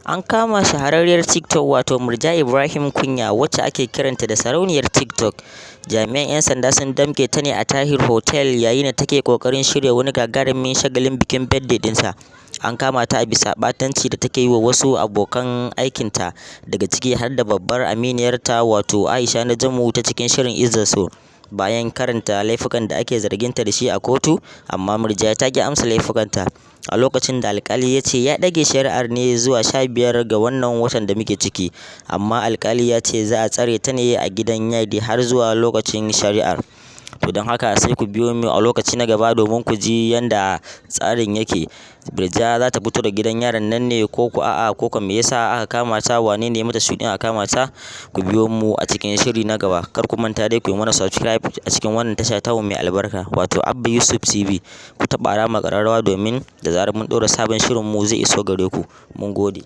An kama shahararriyar TikTok wato Murja Ibrahim Kunya, wacce ake kiranta da sarauniyar TikTok. Jami'an 'yan sanda sun damƙe ta ne a Tahir Hotel yayin da take ƙoƙarin shirya wani gagarumin shagalin bikin birthday ɗinta. An kama ta a bisa ɓatanci da take yi wa wasu abokan aikinta, daga ciki har da babbar aminiyarta wato Aisha Najamu ta cikin shirin Izzar So. Bayan karanta laifukan da ake zarginta da shi a kotu, amma Murja ta ƙi amsa laifukanta. A lokacin da alkali ya ce ya ɗage shari'ar ne zuwa 15 ga wannan watan da muke ciki, amma alkali ya ce za a tsare ta ne a gidan yari har zuwa lokacin shari'ar. To don haka sai ku biyo mu a lokaci na gaba domin ku ji yanda tsarin yake. Murja za ta fito da gidan yaron nan ne ko ko a'a, ko ko me yasa aka kama ta, wane ne mata shuɗin aka kama ta? Ku biyo mu a cikin shiri na gaba. Kar ku manta dai ku yi mana subscribe a cikin wannan tasha tamu mai albarka wato Abba Yusuf TV. Ku taɓa alamar ƙararrawa domin da zarar mun ɗora sabon shirin mu zai iso gare ku. Mun gode.